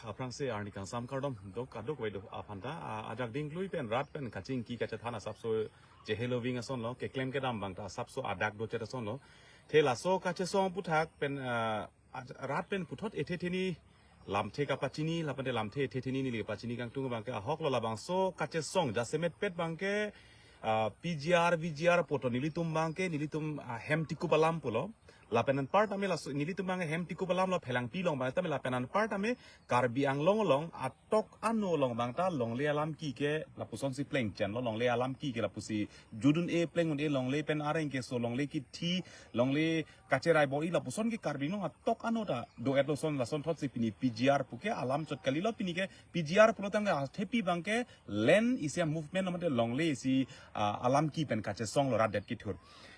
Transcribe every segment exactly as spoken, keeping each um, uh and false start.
Aphrangsi arni kangsam kardom do kadokave do aphan ta, ah, ajak ding lui pen rat pen kachingki kachethan asapso chehelo ving asonlo, keklem kedam abang ta asapso adak dochet asonlo. The laso kachesong aputhak pen, ah, aj-, rat pen puthot ethe theni lamthe kapachini, lapen te lamthe ethe theni neli pachini kangtung abang ke ahok lo. Labangso kachesong jasemet pet abang ke, ah, P G R, V G R poto nelitum abang ke, nelitum, ah, hem tikup alam pulo. Lapen anparta me laso, nelitum abang hem tikup alam lo phelangpi along abang tame, lapen anparta me Karbi Anglong along atok ano along abang ta longle alam ki ke lapusonsi plengchen lo, longle alam ki ke lapusi judun-e pleng un-e, longle pen areng keso, longle kithi, longle kacherai bor-i lapuson ke Karbi Anglong atok ano ta do-et lo. Son lasonthotsi pini P G R pu ke alam chot kalilo. Pini ke P G R pulo tangte athepi abang ke land isi a-movement mate longle isi, ah, alam ki pen kachesong lo rat det kethur.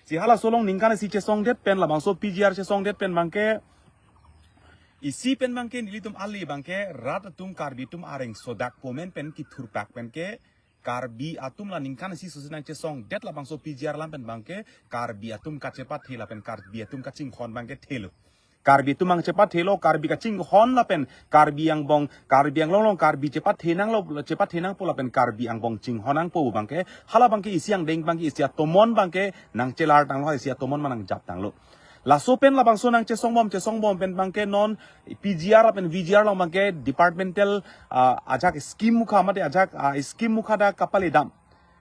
Si halaso along ningkan isi chesongdet pen labangso P G R chesongdet pen abang ke isi pen abang ke nelitum ale abang ke rat atum Karbi atum areng sodak komen pen kethurpak pen ke Karbi atum la ningkan isi sose nangchesongdet labangso P G R alam pen abang ke Karbi atum kachepathe lapen Karbi atum kachinghon abang ke thelo. Karbi atum abang chepathe lo, Karbi kachinghon lapen Karbi angbong, Karbi Anglong along Karbi chepathe nanglo, chepathe nangpo lapen Karbi angbong chinghon nangpo abang ke, hala abang ke isi angdeng abang ke isi atomon abang ke nangchelar tanglo, isi atomon ma nangjap tanglo. Laso pen labangso nangchesongbom, chesongbom pen abang ke non P G R lapen V G R along abang ke departmental, ah, ajak scheme mukha mate ajak, ah, scheme mukha ta kapaledam.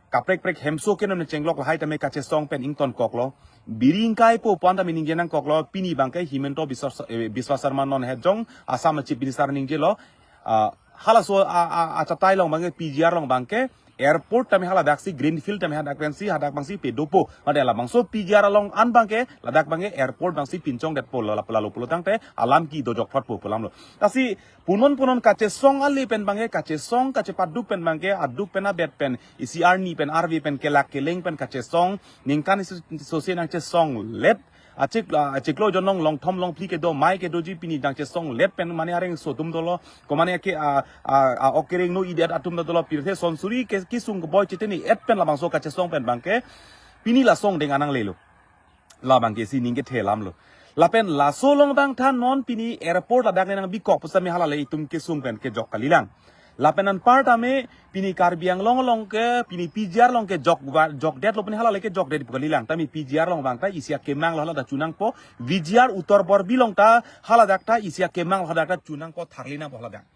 Kaprek prek hemso ke non chenglok lahai tame kachesong pen ingtonkoklo. Biri ingkai po puan tame ningje nangkoklo, pini abang ke Himanta Biswa, eh, Biswa Sarma non hejong Assam Chief Minister ningjelo. Ah, halaso a, a, achatai along abang ke P G R along abang ke airport tame haladaksi greenfield tame hadak pensi hadak abangsi pedopo. Mate labangso P G R along an abang ke ladak abang ke airport abangsi pinchongdetpo lo, lap-, lalo pulo tangte alam ki dojokthotpo pu alam lo. Lasi punon punon kachesong ale pen abang ke, kachesong kachepaduk pen abang ke, aduk pen abet pen isi arni pen arve pen kelak keleng pen kachesong ningkan isi sose nangchesonglet. Achik, ah, achiklo jonong longthom longphli kedo, mai kedoji pini nangchesonglet pen mane areng so atum dolo, komane ke, ah, ah, ah, okereng no idet atum dolo, pirthe sonsuri ke kisung keboi cheteni et pen labangso kachesong pen abang ke pini laso angdeng anang lelo. Labang ke isi ning kethe alam lo. Lapen laso along abang than non pini airport ladak le nangbikok pusitame halale itum kesung pen kejok kalilang. Lapen anparta me pini Karbi Anglong along ke, pini P G R along kejok va-, jokdetlo pini halale kejokdet pu kalilang. Tame P G R along abang ta isi akemang lo haladak chunangpo, V G R utor borbi along ta haladak ta isi akemang lo haladak ta chunangpo, tharli nangpo haladak.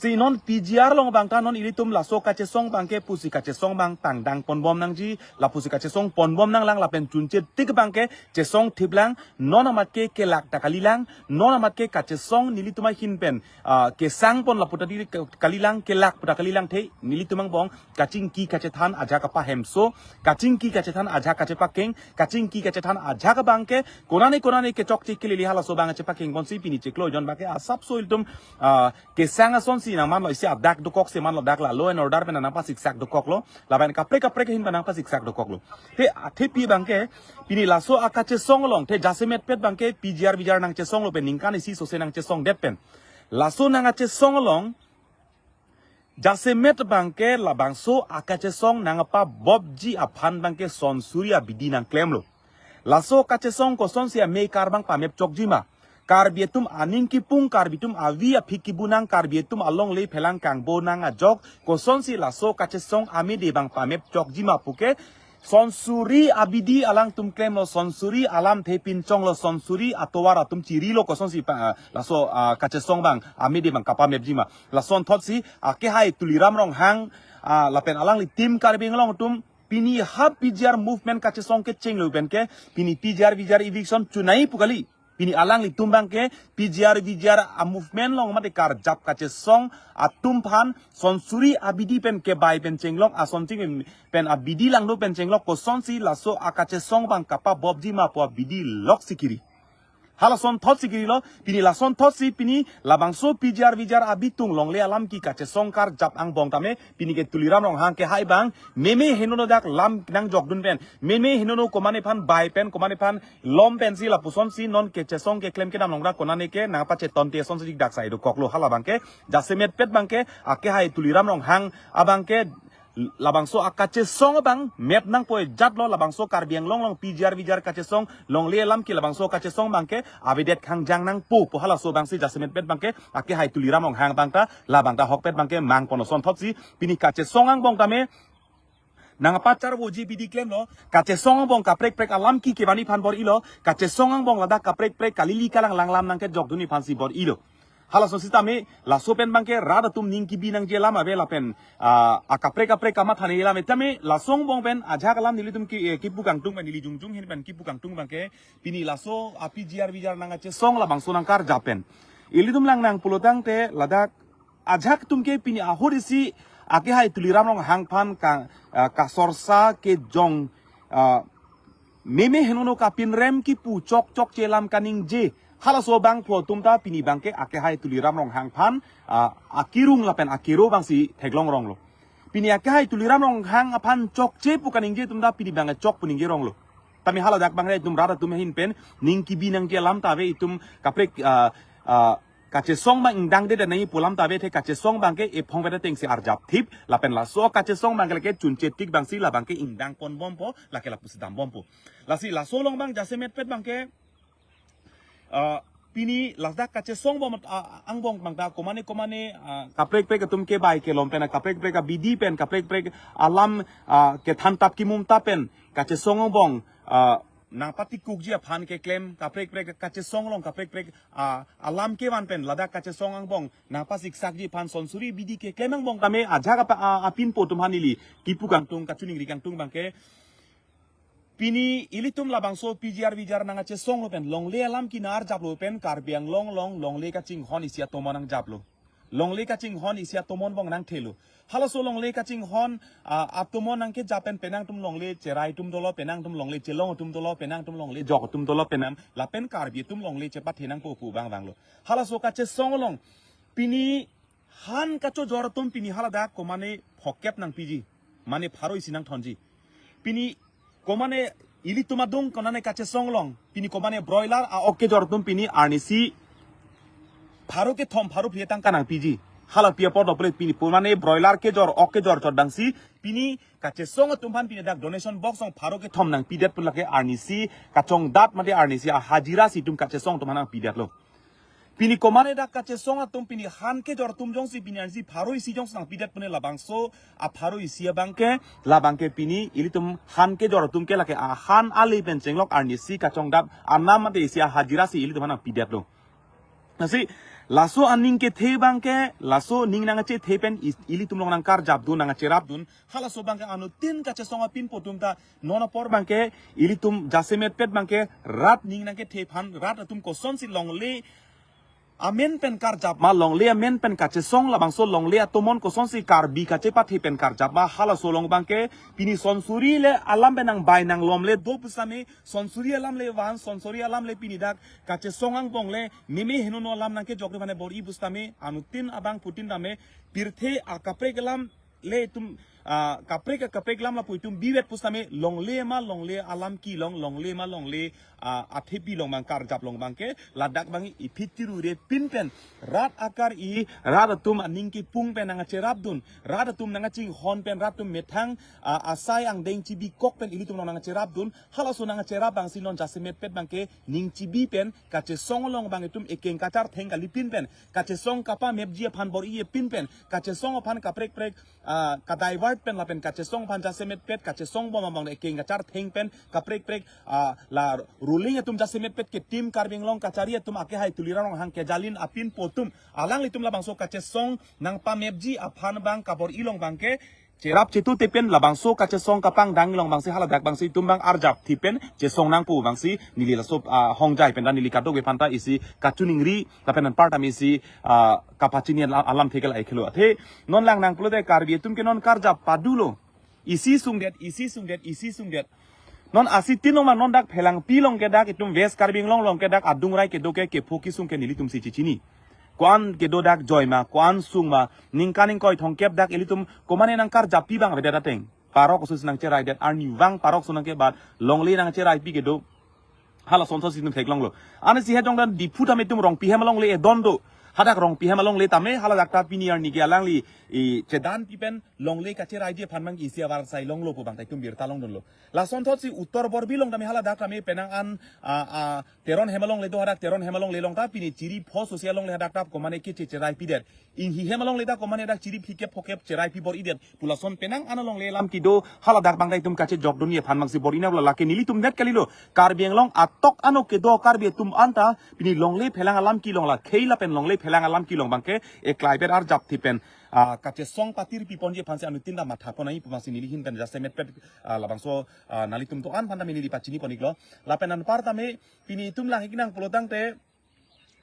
Si non P G R along abang ta non ilitum laso kachesong abang ke pusi kachesong abang tangdang ponbom nangji, lapusi kachesong ponbom nanglang lapen chunche tik abang ke chesong thiplang, non amat ke kelak ta kalilang, non amat ke kachesong nelitum ahin pen, ah, kesang pon lapu ta di ke-, kalilang, kelak pu ta kalilang the, nelitum angbong kachingki kachethan ajak kapahemso, kachingki kachethan ajak kachepakeng, kachingki kachethan ajak abang ke, konane konane kechokche kelele halaso abang chepakeng ponsi pini chiklo jon abang ke asapso ilitum, ah, kesang asonsi nangmanlo, isi adak dokok si manlo, dak la law and order pen nangpasiksak dokoklo, lapen kaprek kaprek ahin pen nangpasiksak dokoklo. The, athepi abang ke, pini laso akachesong along, the jasemet pet abang ke, P G R V G R nangchesonglo pen, ningkan isi sose nangchesongdet pen. Laso nangkachesong along, jasemet abang ke labangso akachesong nangpabopji aphan abang ke sonsuri abidi nangklemlo. Laso kachesong kosonsi amekar abang pamep chokji ma. Karbi atum aning kipung, Karbi atum avi aphi kibunang, Karbi atum alongle phelang kangbo nang ajok, kosonsi laso kachesong amede abang pamep chokji ma puke, sonsuri abidi alangtum klemlo, sonsuri alamthe pinchonglo, sonsuri atovar atum chirilo, kosonsi pa, ah, laso, ah, kachesong abang amede abang kapamepji ma. Lasonthotsi, ah, akehai Tuliram Ronghang, ah, lapen alangli team Karbi Anglong atum, pini ha P G R movement kachesong kechenglo pen ke, pini P G R V G R eviction chonai pu kali. Pini alanglitum abang ke P G R V G R a-movement along mate karjap kachesong atum aphan sonsuri abidi pen kebai pen chenglok, ason ching pen abidi langno pen chenglok, kosonsi laso akachesong abang kapabopji ma pu abidi lok sikiri. Halasonthot sikirilo, pini lasonthotsi pini labangso P G R V G R abitung longle alam ki kachesong karjap angbong tame, pini ke Tuliram Ronghang kehai abang, meme henono dak lam nangjokdun pen, meme henono komane aphan bai pen, komane aphan lom pensi lapusonsi non kechesong keklem kedam along dak konane ke nangpachetonte asonsi dak sai dokoklo, hala abang ke jasemet pet abang ke akehai Tuliram Ronghang abang ke Labangso akachesong abang mep nangpo, jatlo labangso Karbi Anglong along P G R V G R kachesong, longle alam ke labangso kachesong abangke avedet khangjang nangpo pu halaso abangsi jasemetpet abangke akehai Tuliram Ronghang abangta labangta ahokpet abangke mangpon asonthotsi pini kachesong angbong tame nangpacharvoji bidi klemlo, kachesong angbong kaprek prek alam ki kevani aphan bor-ilo, kachesong angbong ladak kaprek prek kalili kalang langlam nangkejokdunji aphansi bor-ilo. Halaso sitame laso pen abangke rat atum ning kebi nangji alam ave lapen ah, akaprek kaprek kamatha nangji alam ave tame laso angbong pen ajahak alam nelitum ki, eh, kipu kangtung pen neli jongjong ahin pen kipu kangtung abangke pini laso a P G R V G R nangkachesong labangso nangkarjap pen ilitum lang nang pulotangte ladak ajahak atum ke pini ahut isi akehai Tuliram Ronghang aphan ka, ah, kasorsa kejong, ah, meme henono kapinrem kipu chokchokche alam kaningje. Halaso abangphu atum ta pini abangke akehai Tuliram Ronghang aphan, ah, akirung lapen akero abangsi theklong ronglo. Pini akehai Tuliram Ronghang aphan chokche pu kaningje atum ta pini abangke chok pu ningje ronglo. Tame haladak abangre itum rat atum ahin pen ning kebi nangji alam ta ave, itum kaprek, ah, ah, kachesong abang ingdangdedet nangji pu alam ta ave, athe kachesong abangke ephong vet atengsi arjapthip lapen laso kachesong abangke lake chunche tik abangsi labangke ingdang ponbompo, lake lapusi dambompo. Lasi laso along abang jasemetpet abangke, ah, pini ladak kachesong bom, ah, angbong abangta komane komane, ah, kaprek prek atum kebai kelom pen, kaprek prek abidi pen, kaprek prek alam, ah, kethan tap kimum tap pen kachesong angbong, ah, nangpatikukji aphan keklem, kaprek prek kachesong along kaprek prek, ah, alam kevan pen ladak kachesong angbong nangpasiksakji aphan sonsuri bidi keklem angbong tame ajahak apa, ah, apinpo atum aphan neli kipu kangtung kachiningri kangtung abangke pini ilitum labangso P G R V G R nangkachesonglo pen longle alam ki nangarjaplo pen Karbi Anglong along longle kachinghon isi atomon nangjaplo. Longle kachinghon isi atomon angbong nangthelo. Halaso longle kachinghon, ah, atomon nangkejap pen penang atum longle cherai atum dolo, penang atum longle chelong atum dolo, penang atum longle jok atum dolo, penang lapen Karbi atum longle chepathe nangpo pu abang abanglo. Halaso kachesong along pini han kachojor atum pini haladak komane phokep nangpiji, mane pharo isi nangthonji. Pini komane ilitum adung konane kachesong along pini komane broiler a-ok kejor atum pini arnisi pharo kethom pharo phli atangka nangpiji. Hala pi apot dople pini komane broiler kejor ok kejor chot abangsi pini kachesong atum aphan pini dak donation box along pharo kethom nangpidet pu lake arnisi kachongdat mate arnisi ahajira si itum kachesong atum aphan nangpidetlo. Pini komane dak kachesong atum pini han kejor atum jongsi pini arnisi pharo isi jongsi nangpidet pune labangso apharo isi abangke, labangke pini ilitum han kejor atum ke lake ahan ale pen chenglok arnisi kachongdat anam mate isi ahajira si ilitum aphan nangpidetlo. Lasi laso aning kethe abangke, laso ning nangkachethe pen is-, ilitum along nangkarjapdun nangkacherapdun. Halaso abangke anuttin kachesong apinpo atum ta non apor abangke ilitum jasemetpet abangke rat ning nangkethe aphan rat atum kosonsi longle amen pen karjap ma, longle amen pen kachesong labangso longle atomon kosonsi Karbi kachepathe pen karjap ma, halaso along abangke pini sonsuri le alam pen nangbai nanglomle do pusitame sonsuri alam le van, sonsuri alam le pini dak kachesong angbong le meme henono alam nangkejokre mane bor-i pusitame anuttin abangphutin tame pirthe akaprek alam le itum, ah, kaprek kaprek alam lapu itum bivet pusitame longle ma longle alam kelong, longle ma longle, ah, athepi along abang karjap along abangke ladak abang iphi tirure pin pen rat akar-i rat atum aning kipung pen nangkacherapdun, rat atum nangkachinghon pen rat atum methang, ah, asai angdeng chibikok pen ilitum along nangkacherapdun. Halaso nangkacherap abangsi non jasemetpet abangke ning chibi pen kachesong along abang itum ekeng kachartheng kali pin pen kachesong kapamepji aphan bor-i pin pen kachesong aphan kaprek prek, ah, kadivert pen lapen kachesong aphan jasemetpet kachesong bom abang ekeng kachartheng pen kaprek prek, ah, la ruling atum jasemetpet ke Team Karbi Anglong kachari atum akehai Tuliram Ronghang kejalin apinpo atum alanglitum labangso kachesong nangpamepji aphan abang kabor-i along abangke cherap chetute pen labangso kachesong kapangdang along abangsi haladak abangsi itum abang arjapthip pen chesong nangpo abangsi neli laso, ah, hongjai pen dan neli kadokave aphanta isi kachiningri lapen anparta isi, ah, kapachini alam, alamthe ke la-ikhelo. Athe non lang nang pulote Karbi atum ke non karjap padulo. Isi sungdet, isi sungdet, isi sungdet. Non asitin along ma non dak Phelangpi along ke dak itum West Karbi Anglong along ke dak adung rai kedo ke kepho kesung ke nelitumsi chichini. Ko-an kedo dak joi ma, ko-an sung ma, ningkan ingkoi thomkep dak ilitum komane nangkarjappi abang avedet ateng. Parok aso si nangcheraidet, arnivang parok aso nangkebat, longle nangcheraipi kedo. Hala asonthotsi itum theklonglo. Ansi hejong dan Diphu tame itum Rongpi hem alongle edon do. Hadak Rongpi hem alongle tame haladak ta pini arni ke alangli i chedan pipen longle kacheraiji aphan mang isi avarsai longlo pu bang ta itum birta longdunlo. Lasonthotsi Uttar Borbil along tame haladak tame penang an a, a, Teron hem alongle do, hadak Teron hem alongle along ta pini chiri pho sosi alongle hadak ta komane keche cherai pidet. Inghi hem alongle ta komane dak chiri phikep phokep cherai pi bor-idet pu lason penang an alongle alam kedo haladak bang ta itum kachejokdunji aphan mangsi bor-ina lo, lake nelitum net kalilo. Karbi Anglong atok ano kedo Karbi atum anta pini longle phelang alam kelong, la khei lapen longle phelang alam kelong bang ke eklai bet arjap thi pen, ah, kachesong patir piponji aphansi anuttin ta matha pon ai pu mangsi neli ahin pen jasemet pet, ah, labangso, ah, nanglitum do-an aphan ta neli pachini pon-iklo. Lapen anpar tame pini itum lang ik nang pulo tangte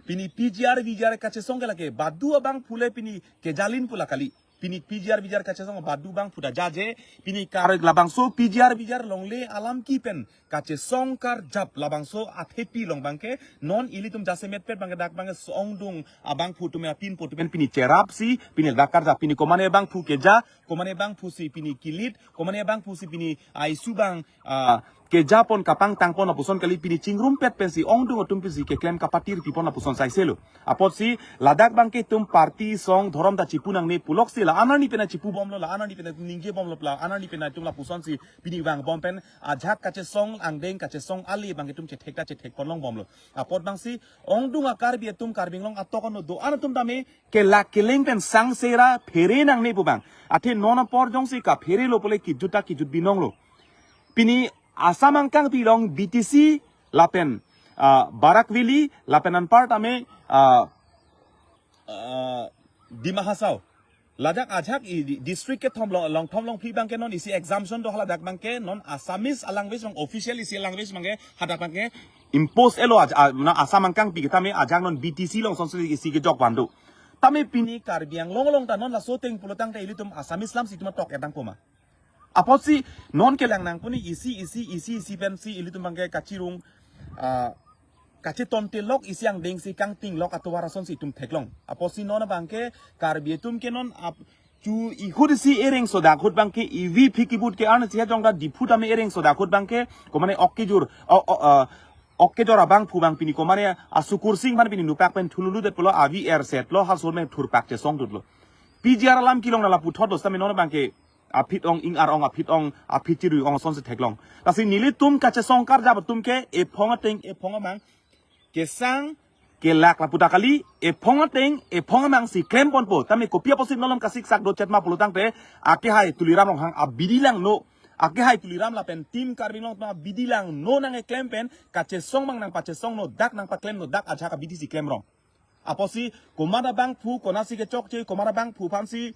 pini P G R V G R kachesong ke lake badu abangphu le pini kejalin pu la kali. Pini P G R V G R kachesong badu abangphu ta jaje, pini kar labangso P G R V G R longle alam ke pen kachesong karjap labangso athepi along bang ke non ilitum jasemet pet bang ke dak bang ke so-ongdung abangphu atum apinpo atum pen pini cherapsi pini dak karjap, pini komane abangphu keja, komane abangphusi pini kilit, komane abangphusi pini ai subang, ah, kejapon kapangtangpon lapuson kali, pini chingrumpet pensi ongdung atum pensi keklem kapatir pipon lapuson saiselo. Apotsi ladak bang ke itum party song dhorom ta chipu nangne puloksi la-an arni pen chipu bomlo, la-an arni pen ningje bomlo, la-an arni pen itum lapusonsi pini vang bom pen ajak kachesong angdeng kachesong ali bang itum chethek ta chethek pon long bomlo. Apot bangsi ongdung a Karbi atum Karbi Anglong atok ano do-an atum tame kelak keleng pen sangsera phere nangne pu bang. Athe non apor jongsi kapherelo pule kijut ta kijut binonglo. Pini Assam angkangpi along B T C lapen, ah, Barak Valley lapen anpar tame, ah, ah, Dima Hasao. Ladak ajak i di-, district kethom long, longthom longphli bang ke non isi exemption do, haladak bang ke non Assamese a language bang official isi language bang ke hadak bang ke impose elo aj-, a, na Assam angkangpi ke tame ajak non B T C along sonsi isi kejok van do. Tame pini Karbi Anglong along ta non laso ateng pulo tangte ilitum Assamese lamsi itum tok edang poma. Apotsi non kelang nang puni isi, isi, isi, isi pensi ilitum bang ke kachirung, ah, kachetonte lok isi angdengsi kangting lok atovar asonsi itum theklong. Apotsi non bang ke Karbi atum ke non ap-, chu ihut isi ereng sodak ahut bang ke ivi phiki but ke arni siha jong ta Diphu tame ereng sodak ahut bang ke komane ok kejor, o, o, ah, ok kejor abangphu bang pini komane a Sukur Sing aphan pini nupak pen thululu det pulo avi erset lo, hasor me thurpak chesong dutlo. P G R alam kelong na lapu thot do sitame non bang ke aphi ong ing ar ong, aphi ong, aphi chirui ong asonsi theklong. Lasi nelitum kachesong karjap atum ke ephong ateng ephong amang kesang kelak lapu ta kali, ephong ateng ephong amangsi klem ponpo. Tame kopi apotsi nolom kasiksak do chet ma pulo tangte akehai Tuliram Ronghang abidi langno, akehai Tuliram lapen Team Karbi Anglong atum abidi langno nangkeklem pen kachesong bang nangpachesongno dak nangpaklemno dak ajak abidi si klem rong. Apotsi komat abangphu konatsi kechokche, komat abangphu aphansi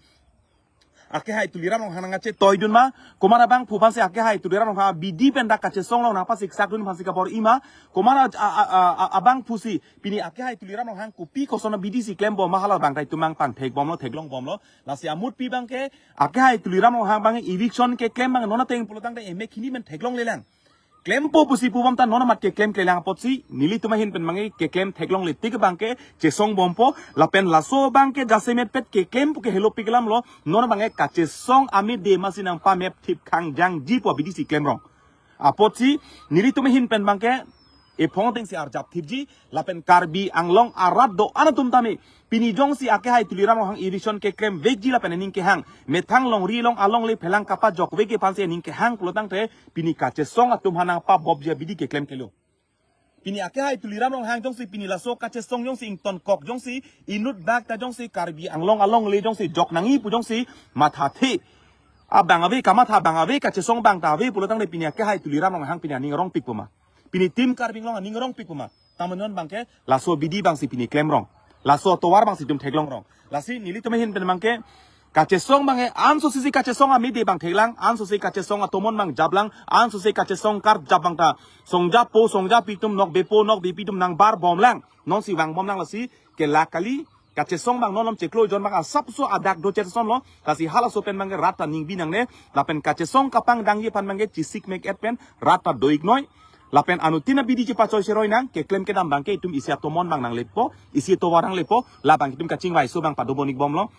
akehai Tuliram Ronghang nangkachetoidun ma, komat abangphu aphansi akehai Tuliram Ronghang abidi pen dak kachesong along nangpasiksakdun aphansi kabor-i ma, komat a, a, a, a, abangphusi pini akehai Tuliram Ronghang kopi koson abidi si klem bom ma hala bang ta itum mang pangthek bomlo, theklong bomlo. Lasi amutpi bang ke akehai Tuliram Ronghang bang eviction keklem bang non ateng pulo tangte emek hini men theklonglelang. Klempo pusi pu bom ta non amat keklem klelang apotsi nelitum ahin pen bang ke keklem theklongle tik bang ke chesong bompo lapen laso bang ke jasemet pet keklem pu ke helopik alam lo, non bang ke kachesong amide masi nangpamep thip khangjangji pu abidi si klem rong. Apotsi nelitum ahin pen bang ke ephong atengsi arjap thipji lapen Karbi Anglong arat do-an atum tame pini jongsi akehai Tuliram Ronghang eviction keklem vekji lapen aning kehang methang longri along alongle phelang kapajok vek aphansi aning kehang pulo tangte pini kachesong atum aphan nangpabopji abidi keklem kelo. Pini akehai Tuliram Ronghang jongsi pini laso kachesong jongsi ingtonkok jongsi inut bak ta jongsi Karbi Anglong alongle jongsi jok nangji pu jongsi mathathe abang ave, kamatha abang ave, kachesong bang ta ave pulo tangte pini akehai Tuliram Ronghang pini aning rongpikpo ma? Pini Team Karbi Anglong aning rongpikpo ma? Tame non bang ke laso abidi bangsi pini klem rong, laso atovar bangsi itum theklong rong. Lasi nelitum ahin pen bang ke kachesong bang ke ansosisi kachesong amide bang theklang, ansosi kachesong atomon bang japlang, ansosi kachesong karjap bang ta songjapo songjapi atum, nokbepo nokbepi atum nangbar bomlang, nonsi vang bomlang. Lasi kelak kali, kachesong bang nolom chiklo jon bang asapso adak do chesong lo. Lasi halaso pen bang ke rat ta ningbi nangne lapen kachesong kapangdangji aphan bang ke chisik mek et pen rat ta do-iknoi. Lapen anuttin abidi chepachoi cheroi nang, keklem kedam bang ke itum isi atomon bang nanglepo, isi atovar nanglepo, labang itum kachingvaiso bang pado bon-ik bomlo.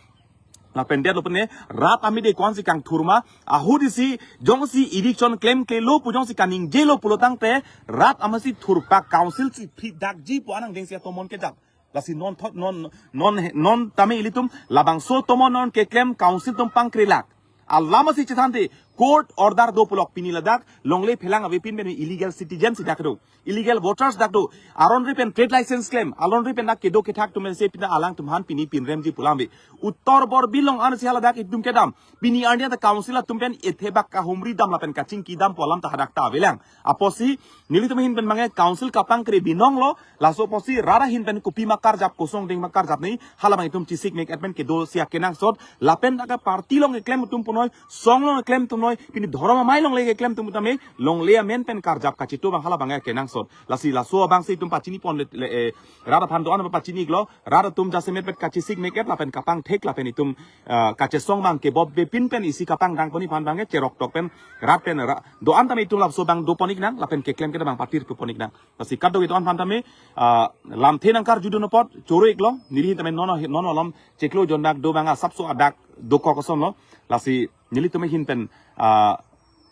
Lapen detlo pene rat amide ko-ansi kangthur ma, ahut isi jongsi eviction klemklelo pu jongsi kaningjelo pulo tangte rat amatsi thurpak council si phidakji pu anang dengsi atomon kejap. Lasi non thot non non non tame ilitum labangso tomon non keklem council atum pangkre lak. Alam asi chethan te court order do pulok pini ladak longle phelang ave pin pen illegal citizen si dak do. Illegal voters dak do. Aron ri pen trade license klem. Aron ri pen dak kedo kethak atum si pina alangtum aphan pini pinremji pu alam ave. Uttar Borbil along ansi haladak itum kedam. Pini arni ta council atum pen ethe bak kahumri dam lapen kachingki dam pu alam ta hadak ta avelang. Apotsi nelitum ahin pen abangke council kapangkre binong lo, laso apotsi rat ahin pen kopi ma karjap, kosong ding ma karjap ne, halabang itum chesik mek et pen kedo si akenangsot, lapen dak party along keklem atum punoi, song along keklem atum noi, pini dhorom amei along le keklem atum tame, longle amen pen karjap kachitu abang halabang akenangsot. Lasi laso abang si itum pachini pon le, le, eh, rat aphan do-an pachini iklo, rat atum jasemet pen kachesik mek et lapen kapangthek lapen itum, ah, kachesong abang kebop be pin pen isi kapangdang pon-i aphan abangke cherok tok pen rat pen ra-, do-an tame itum laso abang do pon-ik nang lapen keklem kedo abang patir pu pon-ik nang. Lasi kadokave do-an aphan tame, ah, lamthe nangkarju dun apot choro iklo, neli ahin tame non non malom chiklo jon dak do abang asapso adak dokok ason lo. Lasi nelitum ahin pen, ah,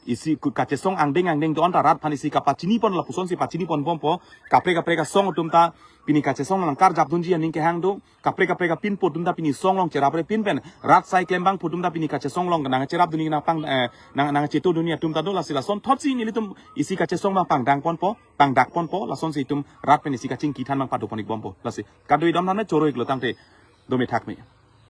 isi ku-, kachesong angdeng angdeng do-an ta rat aphan isi kapachini pon lapuson si pachini pon bompo, kaprek kaprek asong atum ta pini kachesong nangkarjap dunji aning kehang do, kaprek kaprek apinpo atum ta pini song along cherapre pin pen, rat sai klem abangpo atum ta pini kachesong along nangcherap dunji nangpang, eh, nang, nangchetu dunji atum ta do. Lasi lason thotsi nelitum isi kachesong abang pangdang ponpo, pangdak ponpo, lasonsi itum rat pen isi kachingki than abang pado pon-ik bompo. Lasi kadokave do-an aphan choro iklo tangte, dome thakme.